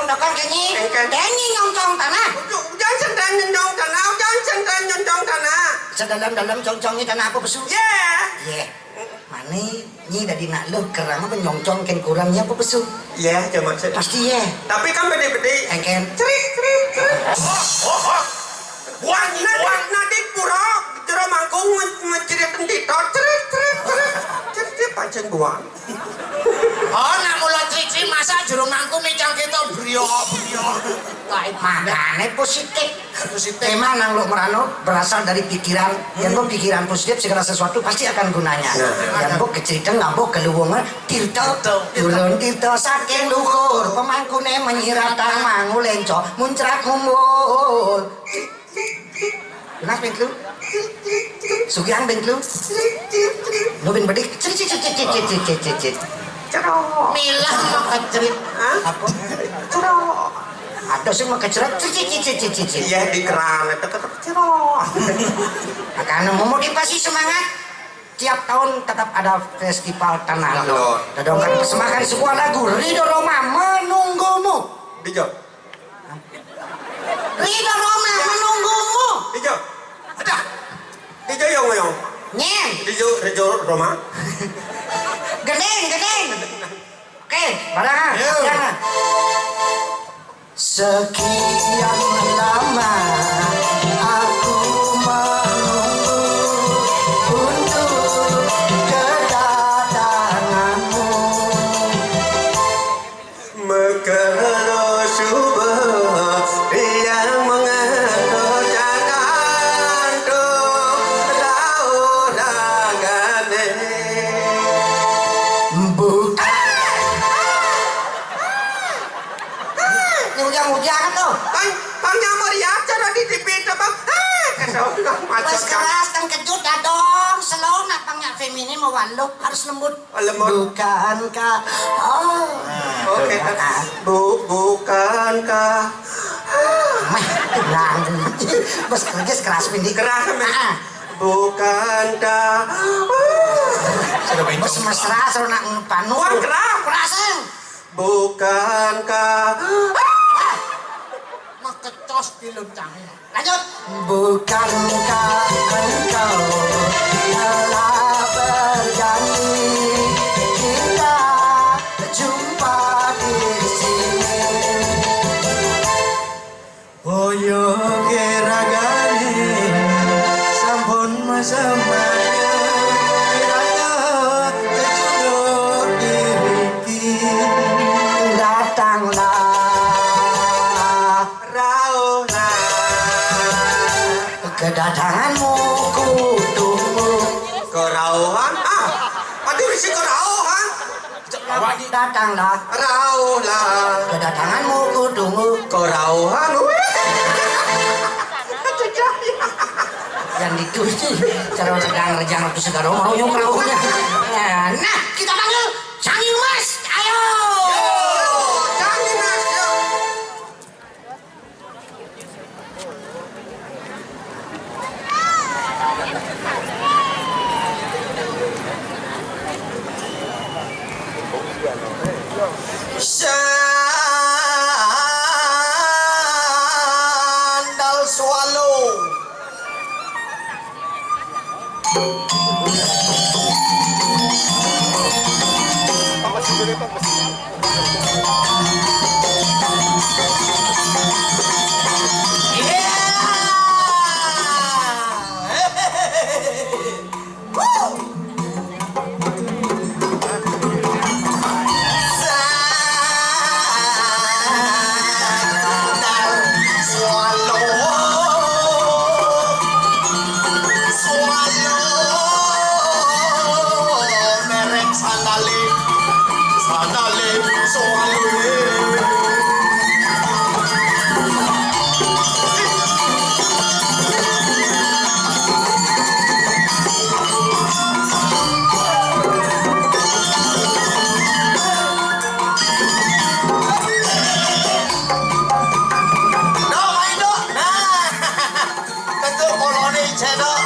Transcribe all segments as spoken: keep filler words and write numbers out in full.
Dokon kenyi. Kenyi nyongcong tanah. Ujuk, ujan sendang nyonjong tanah, ujan sendang nyonjong tanah. Sedalam-dalam congcongnya tanah apa pesu? Yé. Yé. Mani nyi dadi nak luh kerang apa nyongcong kén kurang nyi apa pesu? Yé, cuma se- Pasti yé. Tapi kan bedi-bedi. Éngkén. Cerik, cerik, cerik. Wah, wah, wah. Buang, nadi, buang. Nadi pura jero mangkung nge-, ngecirit entito. Cerik, cerik, cerik. Cerik, cerik, pancing buang. Oh, nak mula cici masa jero mangku mical kita brio, brio. Makane positif. Positif. Emang nang lu merano berasal dari pikiran. Yang bu pikiran positif segala sesuatu pasti akan gunanya. Yang bu keceritan ngabuk keluwungan tirta. Tirta. Turun tirta saking luhur pemangkune menyiratang mangu lenco muncrat mumbul. Nah, ping telu. Sugihan ping telu. Lu ping bedik. Cit, cit, cit. Cerok. Milah mah kecerit. Hah? Apa? Cerok. Ada sih mah kecerit. Cit, cit, cit, cit, cit, cit. Iya, di keran itu tetap cerok. Makanya memotivasi semangat. Tiap tahun tetap ada festival Tanah Lot. Dodongkan persembahan sebuah lagu Ridho Roma menunggumu. Dijo. Ridho Roma menunggumu. Dijo. Ada. Dijo yong yong. Nyen. Dijo Ridho Roma. Gending, gending. Oke, barang ah. Ayo. Barang ah. Sekian lama aku menunggu untuk kedatanganmu. Mekelo suba yang mengantarkan tu rauh ragane. Bukan. Ini ujang-ujang tuh. Bang, Bang Nyamur ya, cara di T V itu, Bang. Eh, kesel, Bang, macet, Bang. Wes keras, kan kejut, dadong, slow, nak Bang Nyak Femini mau waluh, harus lembut. Oh, lembut. Bukankah, oh. Oke, kan. Bu, bukankah. Meh, tenang. Bos kerja sekeras pindi. Keras, Meh. Ah. Bukankah. Sudah bos mesra, seru nak ngepanu. Wah, keras. Keras, eh. Bukankah. Ah! Makecos di luncangnya. Lanjut. Bukankah engkau telah berjanji kita jumpa di sini? Boyo keragane sampun masemaya rata kecunduk diriki. Datanglah, rauhlah. Kedatanganmu kutunggu. Kerauhan? Ah, aduh, isi kerauhan. Datanglah. Rauhlah. Kedatanganmu kutunggu. Kerauhan. Wih. Yang dituju cara rejang-rejang itu segala ronyong rauhnya. Nah, nah, kita panggil Sang Mas. Ayo. Yo, Sang Mas, yo. Sandal swallow. Swallow, merek sandale, sandale, swallow. Dok, main, Dok. Nah. Tentu kolone cedok.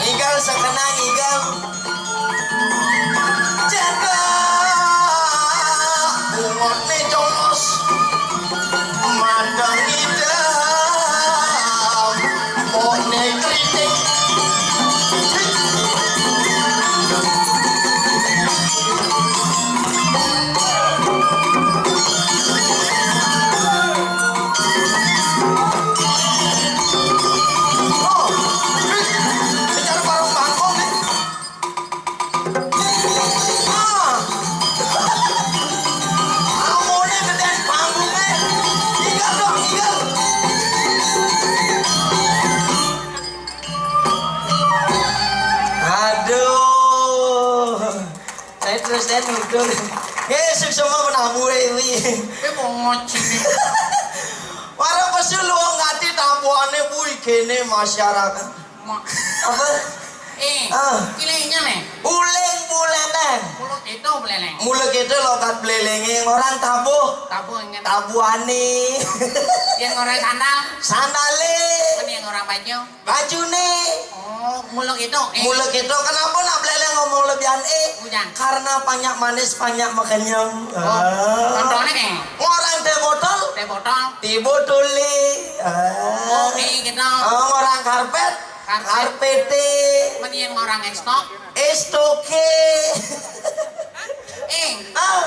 Ngigal sekena ngigal. Cedok. Bungot ni jono Madang idam, mokne kritik. Oh, secara warung bangkong nih. Ah. Amone gedén panggungé. Tinggal dong, tinggal. Aduh. Saya terus saya nutur. Nggih, suksma menawi kuwi. Kowe mau ngoci nih. Para pesu luwung ngati tabuhane kuwi gene masyarakat. Ma- Apa? Eh, Ah. Ciliknya nih. Uling buleleng. Mulut itu beleleng. Mula kita lokat belelenge orang tabuh. Tabuh ingat. Tabuhane. Yang orang sandal. Sandale. Kan yang orang baju. Bajune. Oh, mulut itu. Eh. Mula kita kenapa nak beleleng ngomong lebihan eh? Bujang. Karena banyak manis, banyak makenyem. Oh, Ah. Contohnya nih. Orang teh botol. Teh botol. Tiba tuli. Ah. Oh, eh, gitu. Oh, orang karpet. Karpet. Karpete. Mendingan orang estok. Estoke. Eh. Ah.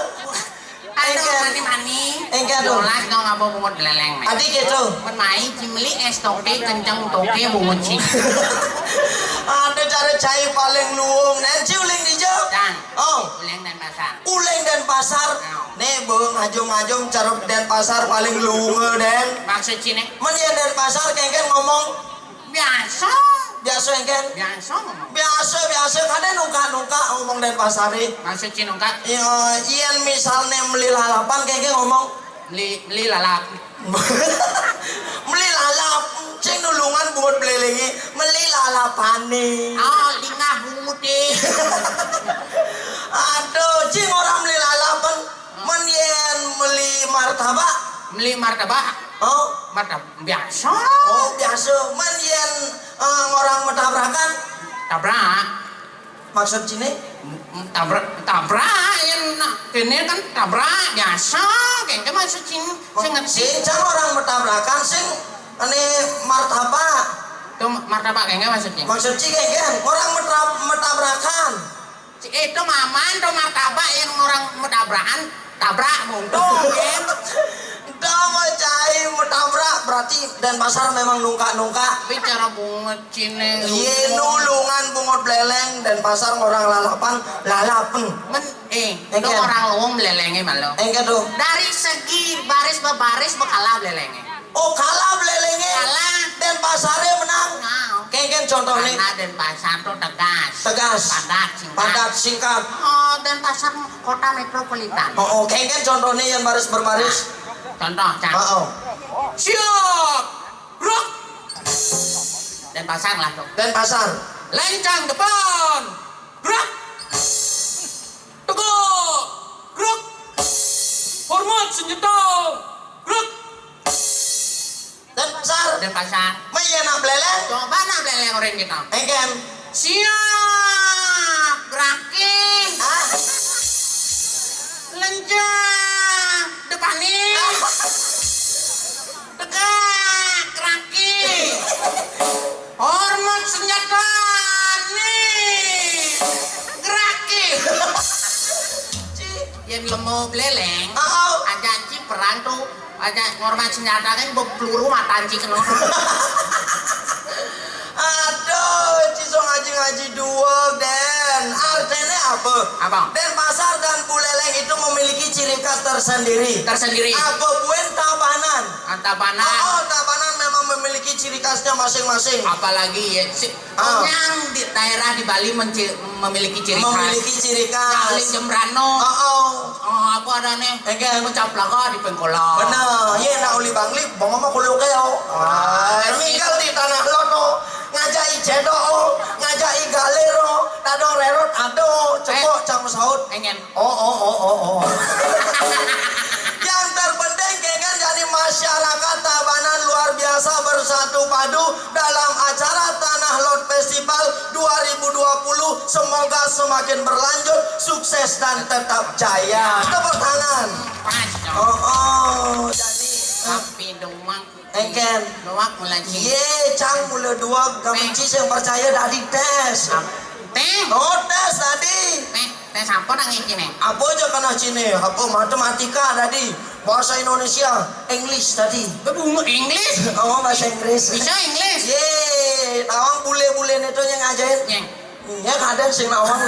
Aduh, Engke. Mani-mani. Engke, aduh. Jolas dong apa bungut leleng, men. Adi gitu. Pun mai, cimeli es toke, kenceng toke, bungut sih. Ada cara cai paling luung. Nanti uling di jauh. Dan. Oh. Uling dan pasar. Uling dan pasar. Oh. Nih, bung, ajung-ajung, cara dan pasar paling luung, dan. Maksud sini? Men ya dan pasar, kengken ngomong. Biasa. Biasa, kan? Biasa ngomong. Biasa, biasa. Kadang nungkak-nungkak ngomong dan pasari. Maksud si nungkak? Iya, yen misalnya meli lalapan, kayak ngomong. Meli, meli lalap. Meli lalap. Sing nulungan bungut belelengi. Meli lalapane. Oh, lingah bunguti. Aduh, cing orang meli lalapan. Men yen meli martabak. Meli martabak? Oh. Martabak biasa. Oh, biasa. Men yen, eh, orang metabrakan. Tabrak. Maksud sini? M- tabrak, tabrak yen kene kan tabrak biasa. Kene maksud sini, sing ngerti. Sing jam orang metabrakan, sing ini martabak. Itu martabak kene maksudnya. Maksud sini kan orang metab- metabrakan. Si itu maman tuh martabak yang orang metabrakan, tabrak buntung, kan? Dah mau cai metabrak, berarti Denpasar memang nungkak-nungkak. Bicara bungut cine. Iya, nulungan bungut beleleng, Denpasar orang lalapan, lalapen. Men, eh, Engke. Itu orang luung belelengnya malu. Engke tuh. Dari segi baris bebaris bekalah belelengnya. Oh, kalah belelenge. Kalah. Denpasare menang. Nah. Kengken contohnya. Karena Denpasar tuh tegas. Tegas. Padat, singkat. Padat, singkat. Oh, Denpasar kota metropolitan. Oh, oh, kengken contohnya yang baris berbaris. Contoh, Cak. Oh, oh. Siap. Gerak. Denpasar lah tuh. Denpasar. Lencang depan. Gerak. Tegak. Gerak. Hormat senjata. Gerak. Denpasar. Denpasar. Maya nak beleleng. Coba nak beleleng orang kita. Engken. Siap. Geraki. Ah. Lencang. Depani. Tegak. Geraki. Hormat senjata. Nih. Geraki. Ci. Yen lemo beleleng. Oh. Ajak ci perang tuh. Ajak ngormat senjata kan be- peluru matan ci kena. Aduh, ci so ngaji-ngaji dua, Den. Artinya apa? Apa? Denpasar dan buleleng itu memiliki ciri khas tersendiri. Tersendiri. Apa buen Tabanan? Ah, Tabanan. Oh, oh, Tabanan memang memiliki ciri khasnya masing-masing. Apalagi ya, si, Ah. Yang di daerah di Bali menci- memiliki ciri khas. Memiliki ciri khas. Yang Jembrano. Oh, oh. Oh, apa ada nih? Engken. Mencaplaka di Pengkolan. Bener. Iya, nak uli Bangli, bang mama kulo keo. Ah, minggal di tanah lono. Ngajak i cedok, oh. Ngajak i galer, oh. Tadong rerot, aduh, cepok, Eh. Cang saut. Engken. Oh, oh, oh, oh, oh. Yang terpenting, kengken jadi masyarakat Tabanan luar biasa bersatu padu dalam acara Tanah Lot Festival dua ribu dua puluh. Semoga semakin berlanjut, sukses dan tetap jaya. Tepuk tangan. Pas, dong. Oh, oh. Ken. Dueg mula ci. Yé, cang mula dueg, gak Peh. Benci sing percaya dadi tes. Ap-, teh. Oh, tes tadi. Teh, tes apa nang iki, Neng? Apa aja kena cine? Apa matematika tadi? Bahasa Indonesia, English tadi. Bebungut English? Oh, bahasa Inggris. Bisa English? Yé, nawang bule-bule itu yang ngajain. Nyeng. Iya, kadang sing nawang.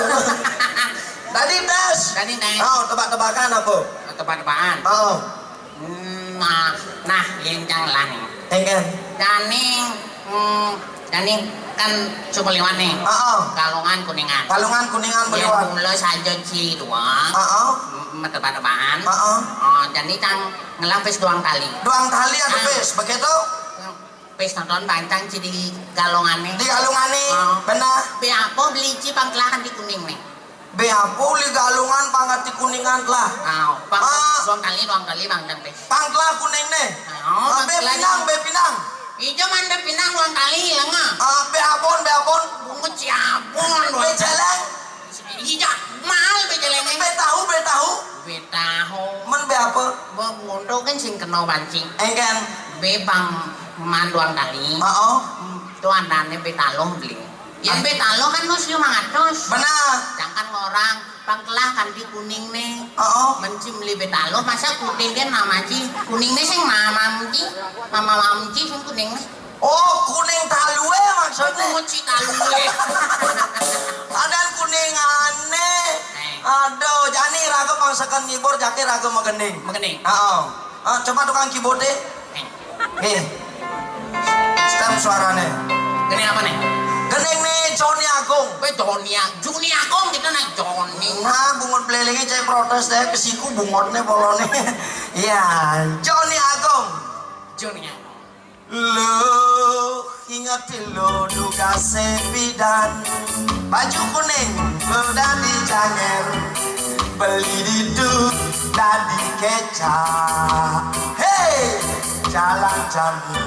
Tadi tes. Tadi tes. Oh, tebak-tebakan apa? Tebak-tebakan. Oh. Nah, nah, yen cang lah nih. Engken. Jani, hmm, jani kan coba liwat nih. Heeh. Galungan Kuningan. Galungan Kuningan. Yen beliwat. Mula saja ci doang. Heeh. M-, tebak-tebakan. Heeh. Oh, jani cang ngelang pis doang kali. Doang kali ada. Ah. Pis, begitu? Pis nonton pancang ci di galungane. Di galungane. Oh. Benar. Be apa beli ci pangkelakan di Kuning nih? Be apa uli galungan pangati Kuningan lah. Nah, pang, ah. Doang kali, doang kali, Bang, dan pis. Pang telah Kuning nih. Oh, ah, pang be telah Pinang, di be Pinang. Ijo man be Pinang doang kali, ya nggak? Ah, be abon, be abon. Bungut si abon, be doang kali. Celeng. Iya, mahal be celengnya. Be tahu, be tahu. Be tahu. Men be apa? Be muntuk kan sing kena banci. Engken. Be bang man doang kali. Heeh. Hmm, tuan dane be taluh beli. Yen ah. Be taluh kan wis lima ratus. Benar. Sedangkan orang pangkelah kan di Kuning nih. Heeh. Menci beli be taluh, masa Kuning kan mama ci. Kuning nih sing mama ci. Mama mama ci sing Kuning nih. Oh, Kuning talue maksudnya. Kuning ci talue. Ada Kuningane. Eh. Aduh, jani raga pangsekan ngibur, jake raga magending. Magending. Heeh. Ah, coba tukang keyboard deh. Eh. Nih. Stem suarane. Gending apa nih? Gending nih Joni Agung. Weh, Joni A-, Joni Agung kita nih Joni. Nah, bungut belelenge cai protes deh ke siku bungutne polone. Iya, Joni Agung. Joni Agung. Lo inget lo duga sepidan. Baju kuning lo dadi janger. Beli ditu dadi kecak. Hei, jalan jani.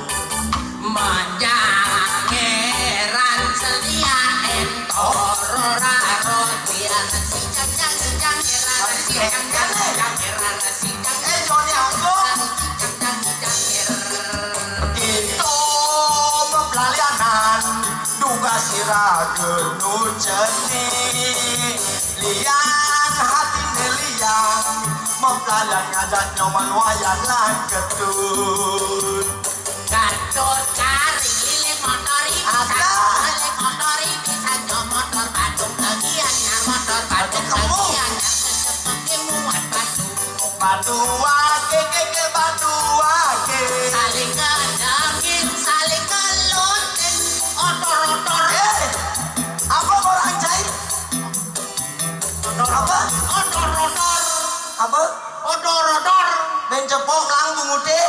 Manjang ngeran setia entor ora rotian. Sijang jang sijang ngeran sijang jang sijang ngeran sijang. Eh, Joni Agung. Sijang jang sijang ngeran. Kita beblalianan, duga sira genuceni. Liang hatine liang, mempelayan ngajak nyoman wayan lan ketut. Ketut kari liling motori, ada. Liling motori bisa nyo motor Badung bagiannya, motor Badung bagiannya, kecepet muat Badung. Batu ake, ke, ke, batu ake. Saling kedengin, saling kelutin. Otor-otor. Eh, apa orang jahit? Otor. Apa? Otor-otor. Apa? Otor-otor. Ben cepok lang bungute.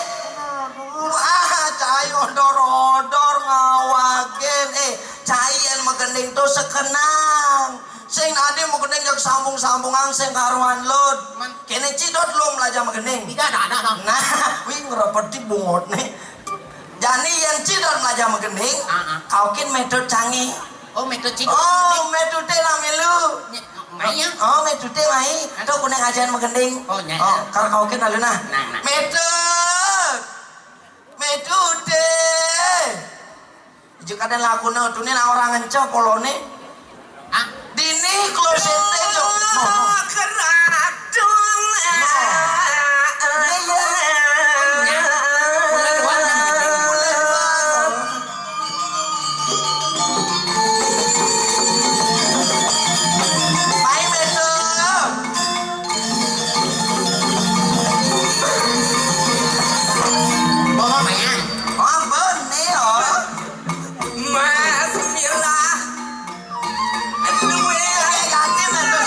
Ah, cai odor-odor ngawagen. Eh, cai yen magending to sekenang. Sing ade magending jak sambung-sambungan sing karuan lod. Man. Kene cidot lo melajar magending. Tidak ada, ada, ada. Nah, wih ngerepeti bungut nih. Jani yang cidot melajar magending, ah, ah. Kau kin metode canggih. Oh, metode cidot. Oh, metode nami lu. Nye-, mai ya? Oh, metode mai. Hah? Tuh kuning ajaran magending. Oh, nyai. Oh, kalau kau kin lalu nah. Nah, nah. Metode. Metode. Jika ada lagu no, tuh nih orang ngencok polone. Hah? Dini klosete, Cok. No, no. Keradung. No. Iya, iya. Mulai, mulai. Main betul. Bawa main. Oh, bener, oh. Mas Mila. Duwe. Eh, ganti, Mas.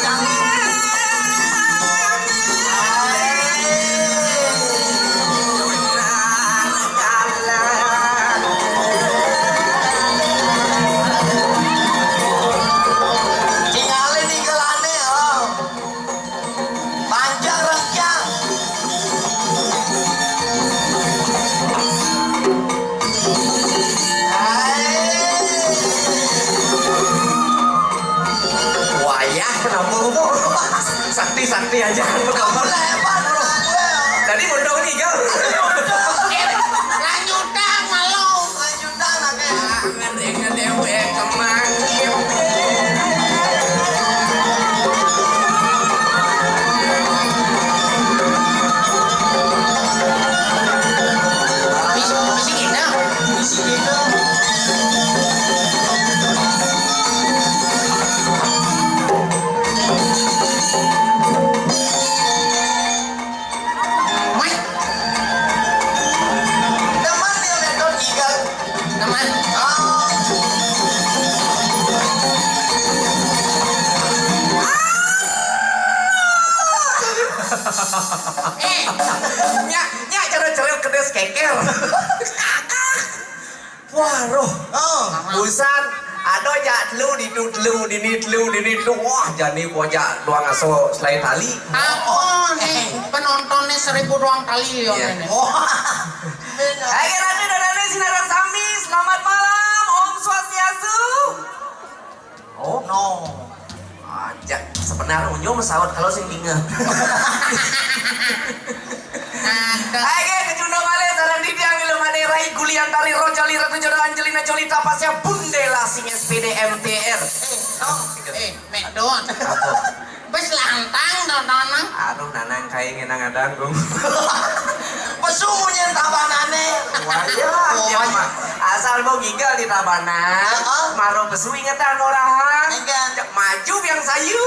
Eh, nya, nya cara ceril kedes keker. Wah, roh. Oh. Busan, ada jak telu di tu, telu di ni, telu di ni, telu. Wah, jani bojak doang aso selai tali. Apa nih? Penontonnya seribu doang kali ya. Iya. Ini. Wah. Hai, Ratu dan Rani, sinareng sami, selamat malam, Om Swastiastu. Oh no. Aja sebenarnya unyu mesawat kalau sing dingin. Aduh. Ayo, kecundong malih sareng titiang Willy Made, Rai Guliantari, Rojali, Ratu Jodo, Angelina Jolie, tapasnya Bundela Sing S P D M T R. Eh, Tong, eh, Medon. Apa? Bes lantang, Tonton. Aduh, nanang kaing enang adang, Gung. Pesu munyin tabanane. Wayah, oh, dia wayah. Mah. Asal mau gigal di tabanan, heeh, maro pesu ingetan orahan. Enggak. Cek maju yang sayu.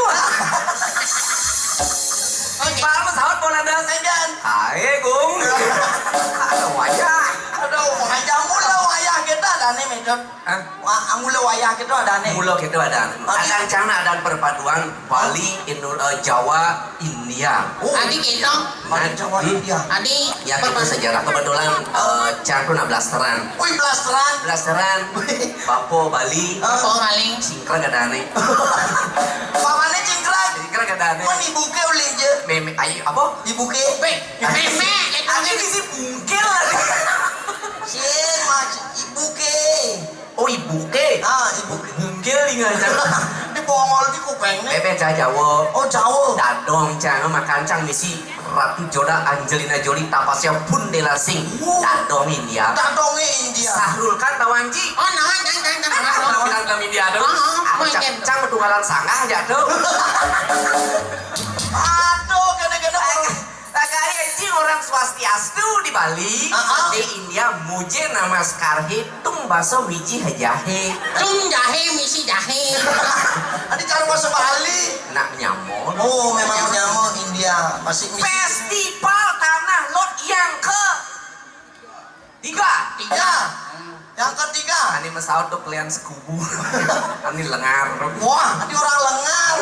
Oke. Bal mesawat bola das. Enggak. Ae, Gung. Aduh, wayah. Aduh, wayah mula wayah kita dah nih, Medon. Hah? Wah, mula wayah kita ada nih. Mula kita ada. Oke. Ada rencana ada perpaduan Bali, Indo-, eh, Jawa, India. Oh, adi kita. Bali, Jawa, hmm, India. Adi ya, kita perpadu- sejarah kebetulan, eh, cang tuh nak blasteran. Wih, blasteran. Blasteran. Bapo Bali. Bapo Bali. Cingkrang ada nih. Pamannya cingkrang. Cingkrang ada nih. Mana ibu ke ulin je? Meme, ayo, apa? Ibu ke. Be, meme, itu. Aku bisa bungkil lagi. Sing, mas, ibu ke. Oh, ibu ke? Ah, ibu ke. Bungkil di ngajar. Di Bongol di kupengnya. Bebek cah Jawa. Oh, Jawa. Dadong cang, makan cang misi Ratu Joda Angelina Jolie tapasnya Bundela Sing. Wow. Dadong India. Dadong India. Sahrul Khan tawanci. Oh, nah, cang, cang, cang. Nah, nah, nah, film India tuh. Oh, oh, aku cang, cang ketualan sanggah aja tuh. Aduh, kena-kena. Lagari anjing orang swastiastu di Bali, heeh, di India muje namaskar he, tung baso miji hajahe. Tung jahe misi jahe. Adi cara bahasa Bali. Nak nyamon. Oh, memang nyamon India. Masih misi. Festival Tanah Lot yang ke tiga. Tiga. Yang ketiga. Ani mesawat tuh kalian sekubu. Ani lengar. Wah, ini orang lengar.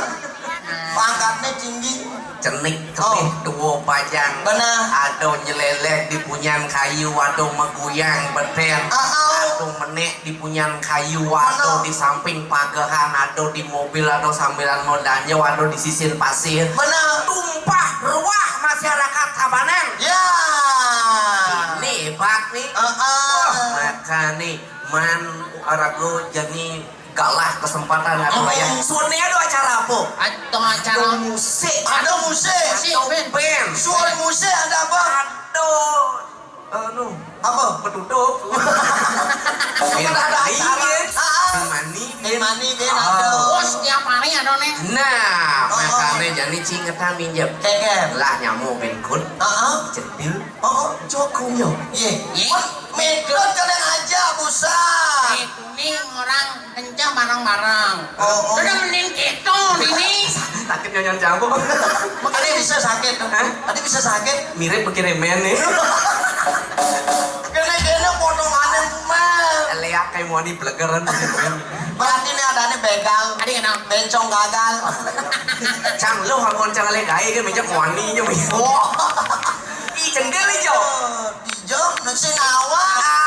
Pangkatnya tinggi. Cenik, oh, cenik, tuwo pajang. Benar. Ado nyeleleh di punyan kayu, ado meguyang beten. Ah, ah. Ado menek di punyan kayu, ado, benar, di samping pagehan, ado di mobil, ado sambilan modanya, ado di sisin pasir. Benar. Tumpah ruah masyarakat Tabanan. Ya. Ini hebat nih. Heeh. Wah, maka nih, man, ragu jadi galah kesempatan atau, oh, kayak. Suwene ada acara apa? Ada acara. Ada musik. Ada musik. Musik, ada band. Band. Suara musik ada apa? Ada, anu, apa? Petutup. Band ada mani, acara. Band. Ah, ah. Band mani, band. Band mani, band ada. Oh, setiap hari ada nih. Nah, oh, makanya jadi cingetan minjem. Keker. Lah nyamuk band kun. Ah, ah. Centil. Oh, oh, cukup yo. Iya. Iya. Pun medot kalian aja, busa. Itu nih orang kencang bareng-bareng. Oh, oh. Udah mending gitu, ini. Sakit nyonyon campur. Tadi bisa sakit. Hah? Tadi bisa sakit. Mirip begini men nih. Kena-kena potongannya, men. Leak kayak mau dibelegeran. Berarti ini adanya begal. Tadi kena bencong gagal. Cang, lu hamon cang le gae kan, meja kuani nya. Oh. Ih, cendil ijo. Ijo, nasi nawa.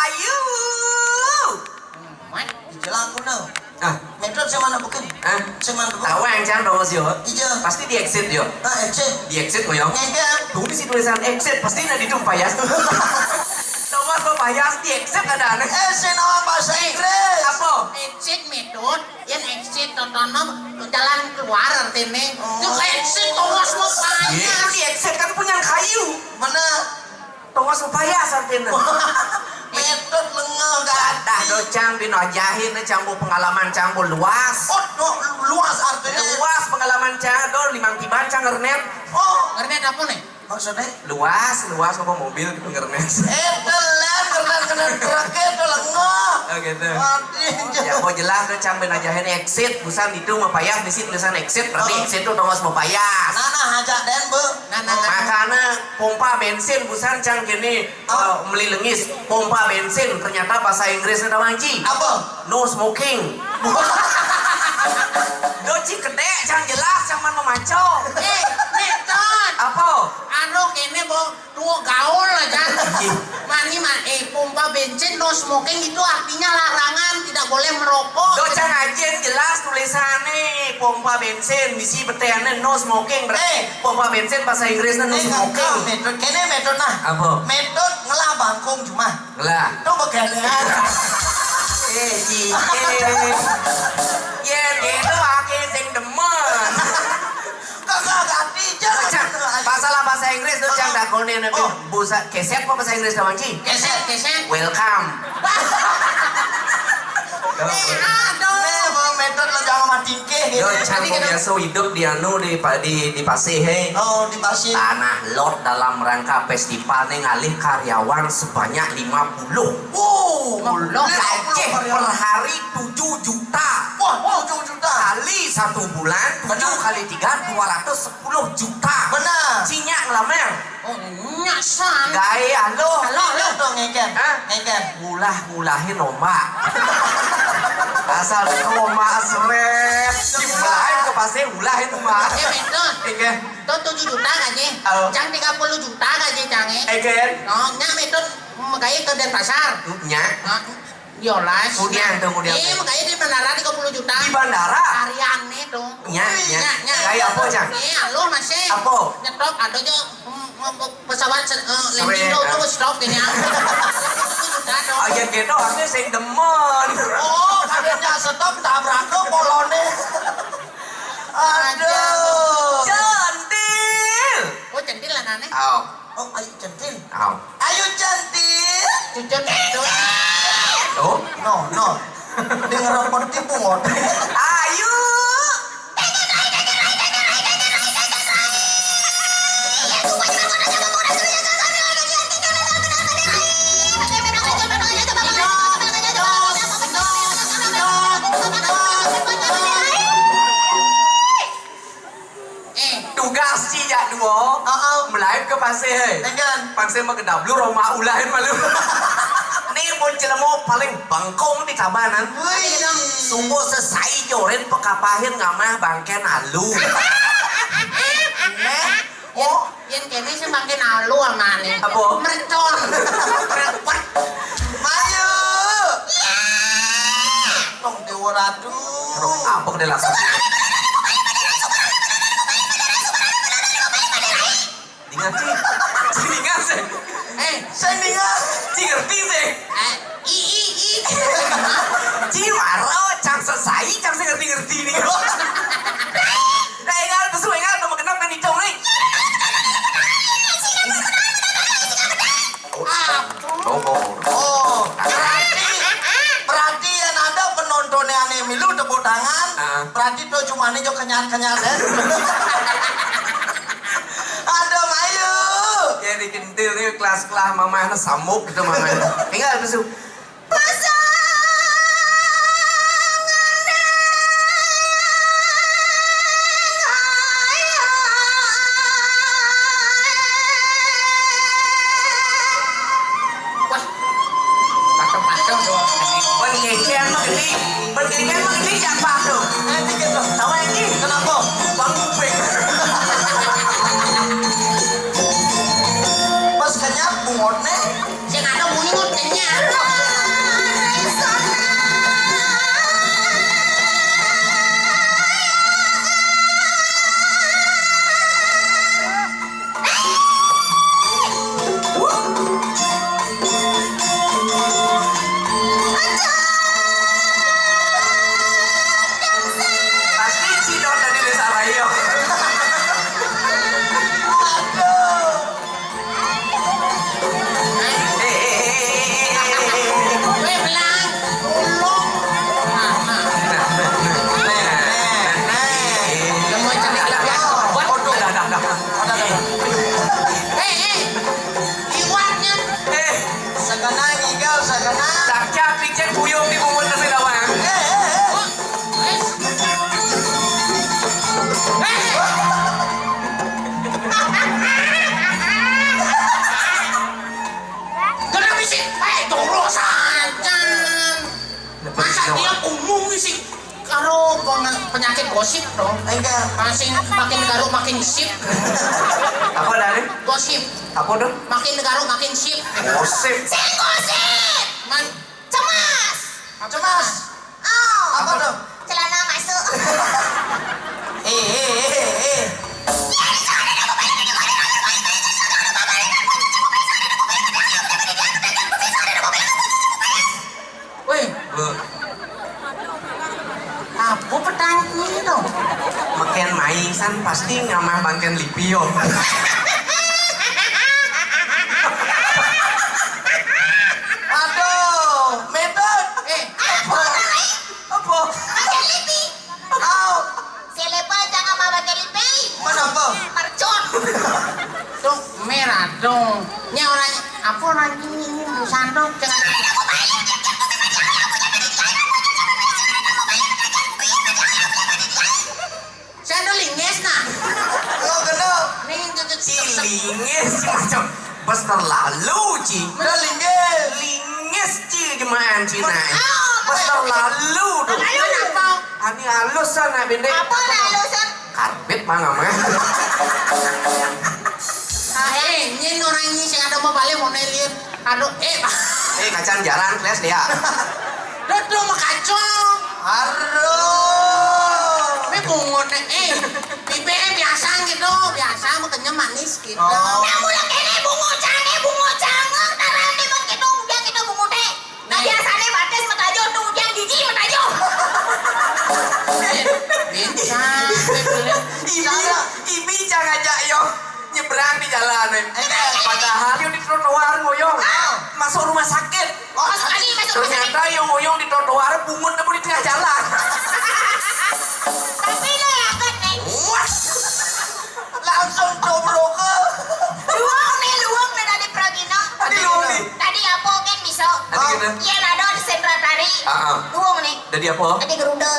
Ayu. Mat, ijo laku no. Ah. Metro sing mana bukan? Ah. Sing mana bukan? Tahu yang cang dong, sih, yo. Ijo. Pasti di exit, yo. Ah, exit. Di exit, yo. Ngengkel. Tuh, di situ tulisan exit, pasti ada di tuh, payas tuh. Nomor tuh payas di exit ada aneh. Eh, sing nawa bahasa Inggris. Apa? Exit metode. Yen exit tontono jalan keluar artine. Oh. Itu exit tongos mau payah. Iya, itu di exit kan punya kayu. Mana? Tongos mau payah artine. Metode lengah gak ada. Dah do cang bin ajahin cang bu pengalaman cang bu luas. Oh, no, luas artinya. Luas pengalaman cang do limang tiban cang ngernet. Oh. Ngernet apa nih? Maksudnya? Luas, luas apa mobil gitu ngernes. Eh, telan, telan, telan, truk itu lengoh. Oh, gitu. Waduh. Ya, mau jelas tuh, cang ben ajahin exit, busan itu mau payah, di sini tulisan exit, berarti, oh, exit tuh tongos mau payah. Nah, nah, aja den, Bu. Nah, nah, nah. Makanya pompa bensin, busan cang gini, oh, eh, meli lengis, pompa bensin, ternyata bahasa Inggrisnya tawanci. Apa? No smoking. Doci kedek, cang jelas, cang man memaco. Eh, Meton. Apa? Anu kéné, Bo, tuh gaul aja. Mani mah, eh, pompa bensin no smoking itu artinya larangan, tidak boleh merokok. Do, Cang, ajin jelas tulisannya pompa bensin, bisi betéannya no smoking, berarti pompa bensin bahasa Inggrisnya no smoking. Metode, kéné metode nah. Apa? Metode ngelah bangkung cuma. Lah. Tuh begelean. Eh, cicing. Yén gitu aké sing demen. Kagak ganti, Cang. Cang, masalah bahasa Inggris tuh, Cang, takonin. Busa, kését apa bahasa Inggris, Bang Ci? Kését, kését. Welcome. Nih, aduh. Nih, Bang Meton, lo jangan mati. Yo, Cang, biasa hidup di anu, di, di, di Pasih, hé. Oh, di Pasih. Tanah lot dalam rangka festival nih ngalih karyawan sebanyak lima puluh. Wow, gaji per hari tujuh juta. Wah, tujuh juta. Kali satu bulan, tujuh kali tiga, dua ratus sepuluh juta. Benar. Cinya ngelamar. Oh, nyasan. Gaé, halo. Halo, halo. Tuh, ngéngkén. Hah? Ngéngkén. Ulah-ulahin ombak. Asal ombak seret. Dimulain ke Pasih, ulahin ombak. Eh, Meton. Éngkén. Tuh tujuh juta gaji. Halo. Cang tiga puluh juta gaji, Cang, eh. Éngkén. Oh, nya Meton, mm, gaé ke Denpasar. Nya. Nah, Yolas. Kemudian tuh, kemudian. Iya, makanya di bandara tiga puluh juta. Di bandara? Harian nih tuh. Nya, nya. Nya, nya. Kayak apa, Cang? Iya, lo masih. Apa? Nyetop, ada aja, mm, mm, pesawat se- eh, landing tuh, tuh stop gini ya. Tiga puluh juta dong. Aja gitu, aku sing demen. Oh, katanya stop, tabrak tuh polone. Aduh. Centil. Oh, centil lah nane. Oh. Oh, ayo centil. Oh. Ayo centil. Cucun, cucun. Oh. No, no. Dengar apa tipu ngot. Ayo. Eh. Tugas ci jak dua. Heeh. Melaib ke Pasih, hé. Dengan. Pasih mah kedap lu Roma ulahin malu. Nih mun jelema paling bengkong di Tabanan. Wih. Sungguh sesai joren pekapahin ngamah bangkén alu. Eh. Oh. Yén kéné sing bangkén alu amane. Apa? Mercon. Merepet. Mayu. Tong Dewa Ratu. Aduh, apa kedé langsung? Ingat sih. Ingat sih. Eh, saya ingat. Ci ngerti sih. Eh, i i i. Ci waro, Cang sesai, Cang sing ngerti-ngerti nih. Dah ingat, terus ingat, nomor genap dan hijau nih. Oh, oh, oh. Oh, berarti, berarti yang ada penontonnya aneh milu tepuk tangan. Ah. Berarti tuh cuma ini jo kenyal-kenyal deh. Ada Mayu. Ya dikentil nih kelas-kelas mamahna samuk gitu mamahna. Tinggal tuh. Pasangan deng ayah. Wah, pakem-pakem tuh. Ban ngecen mah gini, ban ngecen mah gini, jangan tuh. Eh, dikit tuh. Tawa ini. Kenapa? Bang kuping. Pas kenyap, bungot nih. Sing ada bunyi mah kenyang. Pasti Cidot tadi desa Rayo. Aduh. Peng-, penyakit gosip dong. Enggak. Makin, makin negara makin sip. Apa tadi? Gosip. Apa tuh? Makin negara makin sip. Gosip. Sing gosip. Man. Cemas. Cemas. Oh. Apa tuh? Celana masuk. Eh, eh, eh, eh. Woi, apa petani itu? Meken maisan pasti ngamah bangken lipi yo. Aduh, metode. Eh, apa? Apa? Bangken lipi. Au. Siapa jangan mau bangken lipi? Mana apa? Mercon. Tuh merah dong. Ini orang apa orang ini, ini sandok jangan. Sandok linges nah. Lo kena. Nih, tuh, tuh, tuh. Linges macam bos terlalu, Ci. Udah linges. Linges, Ci, jemaah Cina. Oh, bos terlalu tuh. Terlalu apa? Ani halus sana, bendek. Apa halusan? Karpet mah nggak mah. Ah, eh, nyin orang ini sing ada mau balik mau nelin. Aduh, eh, eh, kacang jalan, kelas dia. Duduk mah kacang. Aduh. Ini bungut deh, eh, pipi, eh, biasa gitu, biasa mau kenyam manis gitu. Oh. Nah, mulai ini bungut canggih, bungut canggih, taran di bang gitu, udah gitu bungut teh. Nah, biasanya batis metajo tuh, ujian gigi metajo. Bisa, Ibi, Ibi jangan aja yo nyebrang di jalan, eh. Padahal yo di trotoar ngoyong. Ah. Masuk rumah sakit. Oh, sekali masuk rumah sakit. Ternyata yo ngoyong di trotoar, bungut nemu di tengah jalan. Tapi lo yakin, Neng? Wah. Langsung cobrok ke. Luang nih, luang nih tadi Pragina. Tadi luang nih. Tadi apa kan bisa? Tadi gimana? Iya, ada di sentra tari. Ah, ah. Luang nih. Tadi apa? Tadi geruda.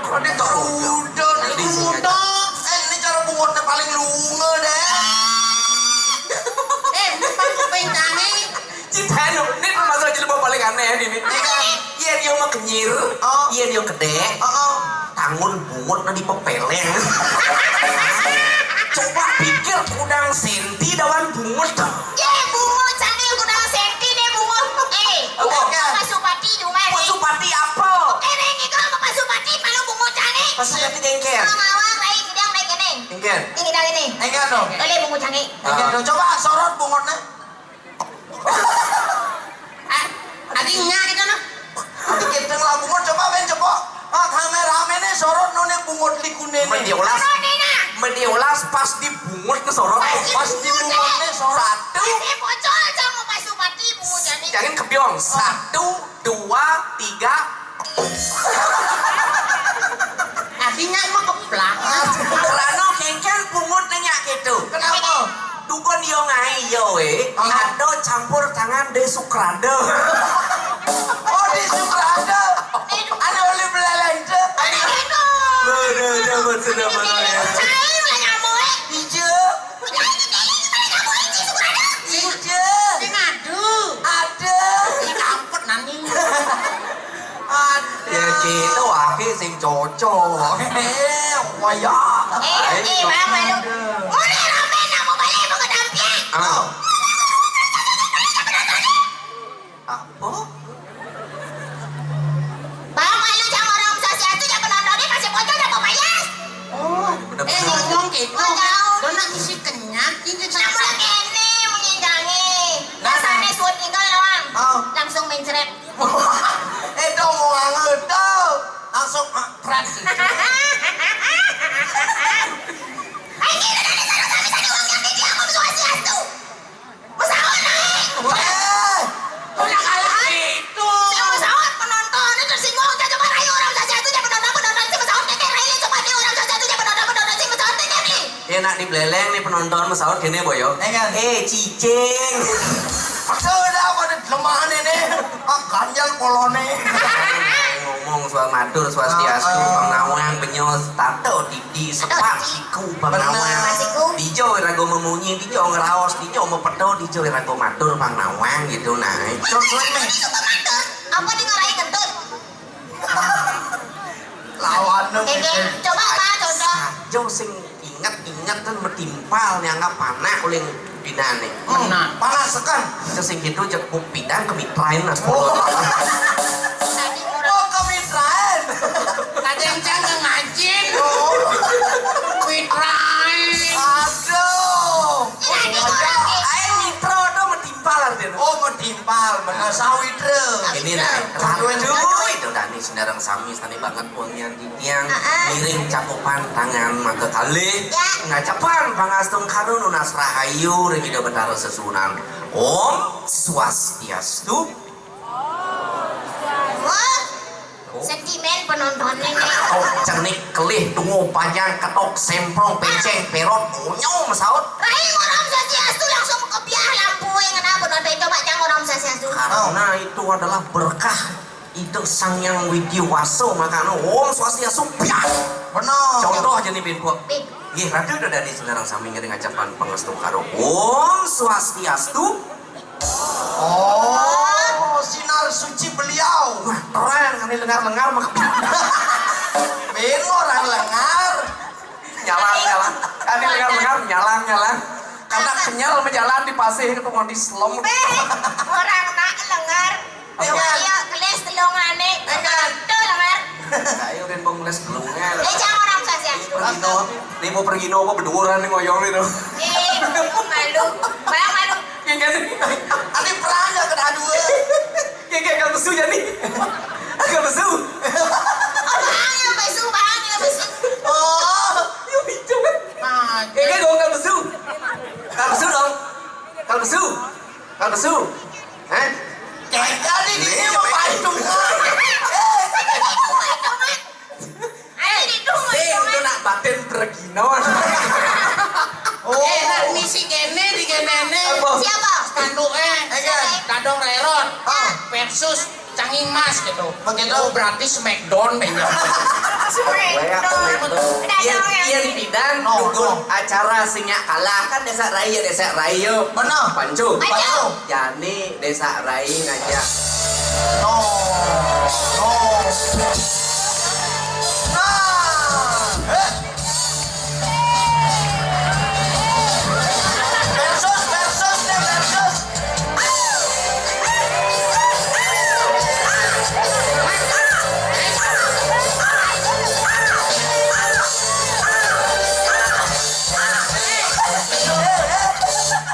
Tadi geruda. Tadi geruda. Eh, ini cara bungutnya paling lunga deh. Eh, ini pakai pencane. Cintanya, ini termasuk jelema paling aneh ini. Iya kan? Iya, dia mah kenyir. Oh. Iya, dia kedek. Oh, oh. Tangun bungut na dipepeleng. Coba pikir kudang senti dawan bungut. Ye, bungut sambil kudang senti deh bungut. Eh, apa? Pasupati, Jumat. Pasupati apa? Oke, Neng, itu apa Pasupati? Malu bungut cani. Pasupati dengker. Mawang, lain, gidang, lain, gini. Dengker. Ini, gidang, ini. Dengker dong. Boleh bungut cani. Dengker dong. Coba sorot bungutnya. Ah, adinya gitu nah. Adi kita lah bungut coba ben coba. Ah, kameramen nih sorot none bungut likune nih. Mendiolas. Sorot nih nah. Mendiolas pas di bungut ke sorot. Pas di bungut nih sorot. Satu. Pas di bocor sama Pak Supati bungut jadi. Jangan kebiong. Satu, dua, tiga. Artinya mah keplak. Rano kengken bungut nanya gitu. Kenapa? Dukun yo ngai yo eh. Aha. Ada campur tangan De Sukrada. Oh, De Sukrada. Ada oleh belalai itu. Ada itu. Bener, bener, bener, bener, ya. Saya udah nyamuk, eh. Hijau. Udah, ini, ini, ini, nyamuk, ini, Sukrada. Hijau. Ini ngadu. Ada. Ini kampet nani. Ada. Ya, gitu, wake sing cocok. Eh, waya. Eh, eh, Bang, malu. Mulai rame, nak mau balik, mau ke Dampyang. Ah. Apa? Bang, malu jangan orang sosial tuh, jangan penonton, ini masih bocor, jangan payas. Oh, eh, ngomong gitu. Lo nak isi kenyang, ini. Nah, mulai kene, mengindangi. Nah, rasanya suat tinggal doang. Oh. Langsung mencret. Eh, dong, mau nganget, dong. Langsung, ah, prat. Ayo, kita dari sana, kami tadi uang yang di dia, aku swastiastu. Pesawat naik. Eh, udah kalah itu. Saya pesawat penonton, itu tersinggung, saya coba rayu orang saja itu, saya penonton, penonton, saya pesawat, saya rayu, coba dia orang saja itu, saya penonton, penonton, saya pesawat, saya rayu. Enak di Beleleng nih penonton, pesawat gini, Boy, yo. Enggak. Eh, cicing. Sudah pada lemah nih, nih. Ah, ganjal kolone. Ngomong soal matur, swastiastu, ah, ah. Bang Nawang, benyos, tato, didi, sepak, siku, Bang Nawang. Bener. Siku. Dijo rago memunyi, dijo ngeraos, dijo mepedo, dijo rago matur, Bang Nawang gitu, nah. Contohnya. Apa di ngarai kentut? Lawan. Oke, coba apa contoh? Saja sing inget-inget kan metimpal nyanggap panah uling pinane. Hmm. Panah sekan. Sing gitu jek bukti dan kemitrain nas. Oh. Tadi orang. Oh, kemitrain. Kadang-kadang ngajin. Oh. Kemitrain. Aduh. Ini lagi, oh, lagi. Ayo mitra tuh metimpal artinya. Oh, metimpal, bener sawitra. Ini nih, ratu itu tadi sendarang sami tadi banget uangnya. Tiang miring cakupan tangan mangke kalih. Ya. Ngacapan pangastung karo nunas rahayu ring Ida Betara Sesuunan. Om Swastiastu. Wah, sentimen penontonnya nih. Oh, cenik, kelih, tungu, panjang, ketok, semprong, penceng, perot, monyong, saut. Rai, Om Swastiastu langsung kebiah lampu yang kena penonton. Coba cang Om Swastiastu. Karena itu adalah berkah Ida Sang Hyang Widhi Wasa, makana Om Swastiastu, biar. Bener. Contoh aja nih, Bin, Pok. Bin. Nggih, Ratu Ida Dani sendarang sami ngiring acapan pangastu karo Om Swastiastu. Oh, sinar suci beliau. Wah, terang, ini lengar-lengar, mak. Bin, orang lengar. Nyalang, nyalang. Ini lengar-lengar, nyalang, nyalang. Karena kenyal menjalan di pasir itu mau diselem. Beh, orang nak lengar. Apa? Ayo, kelis telungane. Enggak. Tuh, lengar. Ayo, kan mau ngeles telungan. Eh, jangan Om Swastiastu. Pergi no. Nih mau pergi no, apa beduran nih ngoyong nih tuh. Eh, malu. Bang, malu. Iya kan? Ada perang nggak kena dua? Kayak, kayak agak besu jadi. Agak besu. Bang, yang besu, bang, yang besu. Oh. Yuk, hijau kan? Nah, kayak, kayak gua agak besu. Agak besu dong. Agak besu. Agak besu. Hah? Kayak kali ini mah pancungan. Ayo, itu, sing, itu nak batin perginon. Oh. Eh, nak misi kene di kenene. Apa? Siapa? Spanduknya. Eh, kan? Dadong Rerot. Ah. Versus Canggih Mas gitu. Begitu. Oh, berarti Smackdown deh, ya. Smackdown. Dadong yang yen ini. Pidan, oh, dukun, oh, acara sing nyak kalah kan desa raya, desa raya. Benar. Pancu. Pancu. Jani Desa Rai ngajak. No. No. Nah. Eh. Versus, versus nih, versus.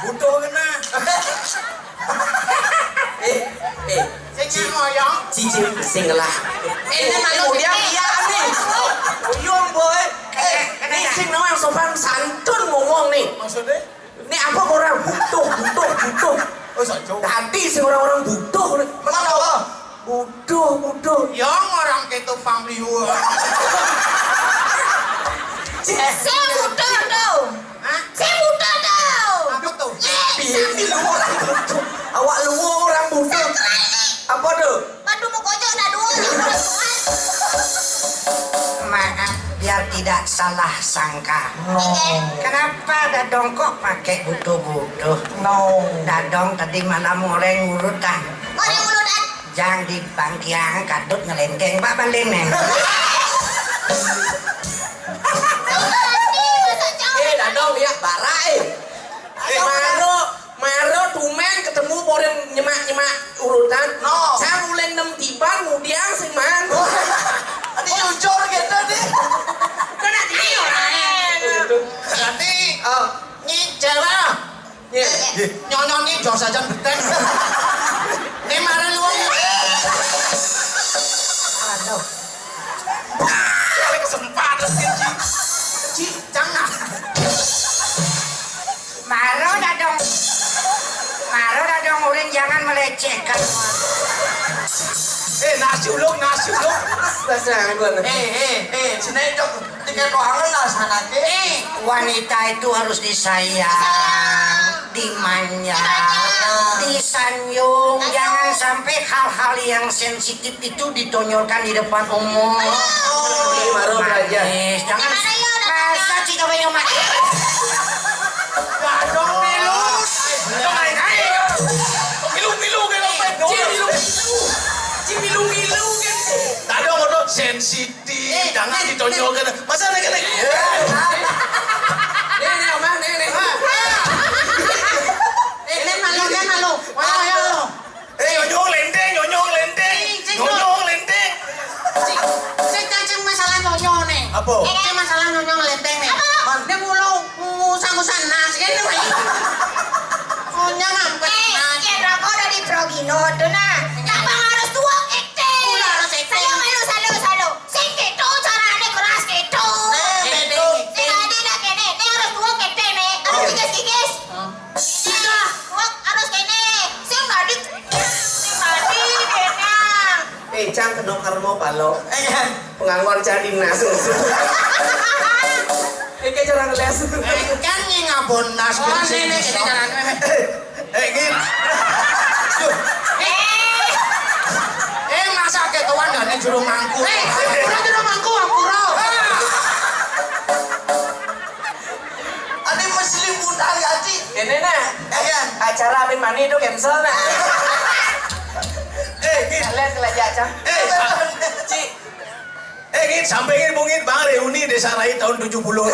Butuh kena. Eh, eh. Sing ngoyong. Cici, sing ngelah. Ini malu. Kemudian iya nih. Uyung, boy. Eh, ini sing nawang sopan santun ngomong nih. Maksudnya? Ini apa orang butuh, butuh, butuh. Oh, saja. Tadi sing orang-orang butuh nih. Mana, Pak? Butuh, butuh. Yang orang keto pang liur. Sing butuh tuh. Hah? Sing butuh tuh. Apa tuh? Ye, piye, piye lu orang butuh? Awak lu orang butuh. Apa tuh? Waduh, mau kocok dah dua. Maaf, biar tidak salah sangka. No. Kenapa Dadong kok pakai butuh-butuh? No. Dadong tadi malam ngoreng urutan. Ngoreng urutan. Jang di bangkiang kadut ngelenteng, Pak, balik, Neng. Eh, Dadong, ya, bara, eh. Ayo, maro, maro tumen ketemu orang nyemak-nyemak urutan. No. Sang ulen nem tiban, mudiang sing man. Ini jujur gitu, nih. Kena dia orang. Berarti, oh, nyi Jawa. Iya. Nyonyon ini jauh saja beteng. Ini mari lu. Aduh. Kesempatan, Ci. Ci, jangan. Maro Dadong. Maro Dadong, urin jangan melecehkan. Eh, nasi ulung, nasi ulung. Bahasa Anggun. Eh, eh, eh, sini, Cok. Tiga doangan lah sana, Ki. Eh, wanita itu harus disayang, dimanja, disanjung. Jangan sampai hal-hal yang sensitif itu ditonjolkan di depan umum. Oh, baru belajar. Manis, jangan. Masa sih coba yang mati? Dadong milu. Dadong, hai, hai. Milu, milu, milu, milu, milu. Ci milu, milu, kan. Dadong, aduh, sensitif. Jangan ditonjolkan. Masa nek nek. Nih, nih, Omah, nih, nih. Nih, nih, malu, nih, malu. Ayo, ayo. Eh, nyonyong lenteng, nyonyong lenteng. Ih, cing, nyonyong lenteng. Cing, cing, cing, masalah nyonyong nih. Apa? Cing, masalah nyonyong lenteng nih. Apa? Man. Dia mulu ngusang-ngusang nas, ini, Mai. Nyonyong ampun, eh, nas. Yen rokok udah di Progino tuh, nah. Kenapa harus tuang ekte? Udah harus ekte. Saya malu, salu, salu. Sing kéto carané keras kéto. Nah, kéto. Sing dadi nak kéné, ning harus tuwuk kété né. Harus kikis-kikis. Sudah. Tuwuk harus kéné. Sing dadi, sing dadi kéné. Eh, cang kena karma palo. Eh, penganggur candi nasi. Iki cara ngeles. Kan ngabon nas. Oh, kéné, kéné, kéné carané. Eh, gini. Duh. Eh, eh, masa ketuan dari juru mangku? Eh, juru, juru mangku, ampura. Ade mesti liputan ya, Ci? Ini, nah. Iya. Acara Abin Mani itu cancel, nah. Eh, gini. Lihat, lihat, ya, Cang. Eh, Ci. Eh, gini, sampai gini, mungkin Bang reuni Desa Rai tahun tujuh puluh.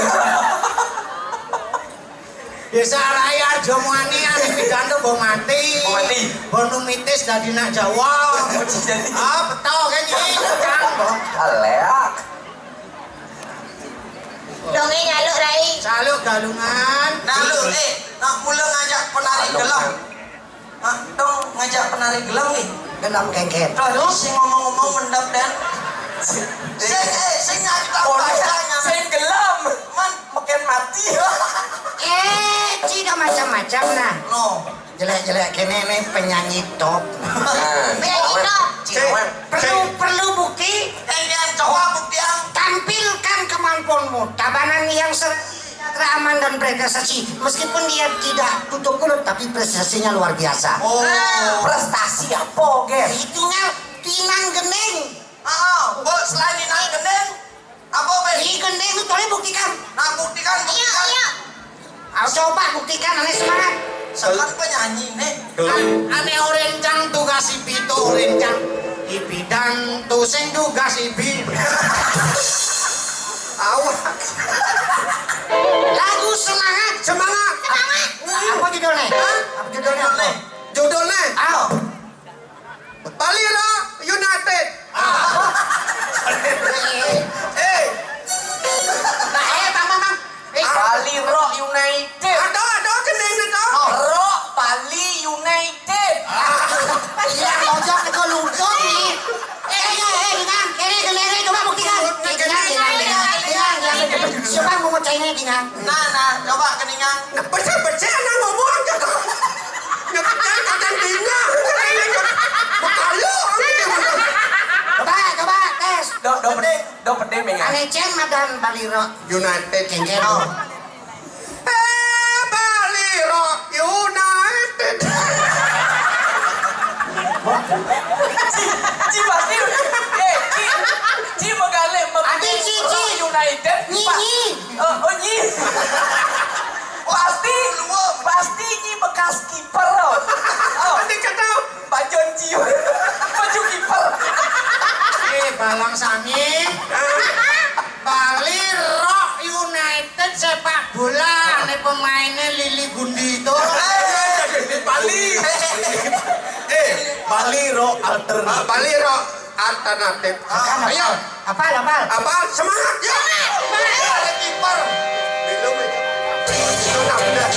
Desa Raya Jomwani anu pidanto mbok mati. Mbok mati. Mbok numitis dadi nak Jawa. Jadi. Ah, betul kan iki, Kang? Alea. Dongé nyaluk, Rai. Saluk galungan. Nah, lu, eh, nak mula ngajak penari gelem. Ah, dong ngajak penari gelem nih. Gelem kengken. Aduh, sing ngomong-ngomong mendap dan sing, eh, sing nyari tahu. Oh, sing gelem. Man, makin mati. Eh, tidak macam-macam nah. No. Jelek-jelek kene nih penyanyi top. Nah, penyanyi top. Cik, perlu, perlu bukti. Pengen coba bukti yang tampilkan kemampuanmu. Tabanan yang ser Sejahtera, aman dan berprestasi. Meskipun dia tidak tutup mulut, tapi prestasinya luar biasa. Oh, prestasi apa, Ger? Tinggal Tinang Gending. Ah, oh, selain Tinang Gending, apa, Be? Di Gending itu boleh buktikan. Nah, buktikan, iya, buktikan. Iya. Ayo coba buktikan, aneh semangat. Sekarang penyanyi, nih. An-, ane orencang tugas ibi to orencang. Ibi dan to sing tugas ibi. Awak. Lagu semangat. Semangat. Semangat. Apa judulnya? Hah? Apa judulnya? Judulnya? Judulnya? Ayo. Bali Rock United. Eh. Nah, eh, Bang, Bang, Bang. Eh. Bali Rock United. Aduh, aduh, kening itu. Rock Bali United. Iya, ojok itu lucu nih. Eh, iya, eh, Dinang, ini, ini, ini, coba buktikan. Eh, Dinang, Dinang, Dinang, Dinang, Dinang, coba mau ngecengin, Dinang. Nah, nah, coba keningan. Nah, bersih-bersih anak ngomong aja kok. Nyeketan kadang bingung. Bekalu, gitu. Coba, coba, tes. Do, do, pede, do, pede, Ming, ya. Ane ceng madan Bali Rock United. Ceng, ceng. Oh. Eh, Bali Rock United. Ci, Ci, pasti, eh, Ci, Ci megale, Adi, Ci, Ci. United. Nyi, pa-, nyi. Oh, oh, nyi. Pasti, pasti nyi bekas kiper, oh. Oh. Nanti kata Pak Jon Ci. Baju kiper. Eh, Balang Sami. Bali Rock United sepak bola, ane pemainnya Lili Gundi itu. Eh, Bali. Eh, Bali Rock Alternatif. Ah, Bali Rock Alternatif. Ah, ayo. Apal, apal. Apal, semangat, yuk. Semangat. Ada kiper. Minum, ya. Itu nak udah.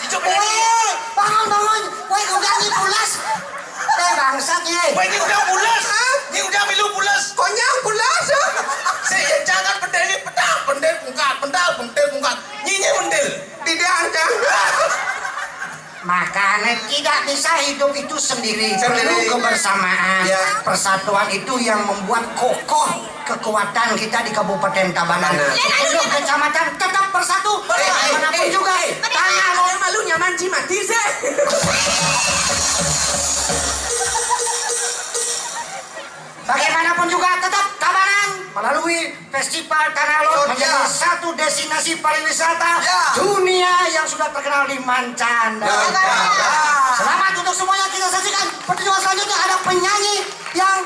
Ijo penyanyi. Woi, bangun, bangun. Woi, udah ni pulas. Eh, bangsat ni. Woi, ni udah pulas. Hah? Ni udah milu pulas. Konyang pulas. Sik, jangan pendek ni, pendek, pendek, pungkat, pendek, pendek, pungkat. Ni, ni mendel. Tidak ada. Makanya tidak bisa hidup itu sendiri. Sendiri. Perlu kebersamaan. Ya. Persatuan itu yang membuat kokoh kekuatan kita di Kabupaten Tabanan. Benar. Sepuluh kecamatan tetap bersatu. Boleh. Bagaimanapun Eh, eh, juga. Eh, tanah ada malunya mancing mati sih. Bagaimanapun juga tetap Tabanan melalui Festival Tanah Lot Lot, menjadi ya. Satu destinasi pariwisata Ya. Dunia yang sudah terkenal di mancanegara. Ya. Selamat untuk semuanya. Kita saksikan pertunjukan selanjutnya, ada penyanyi yang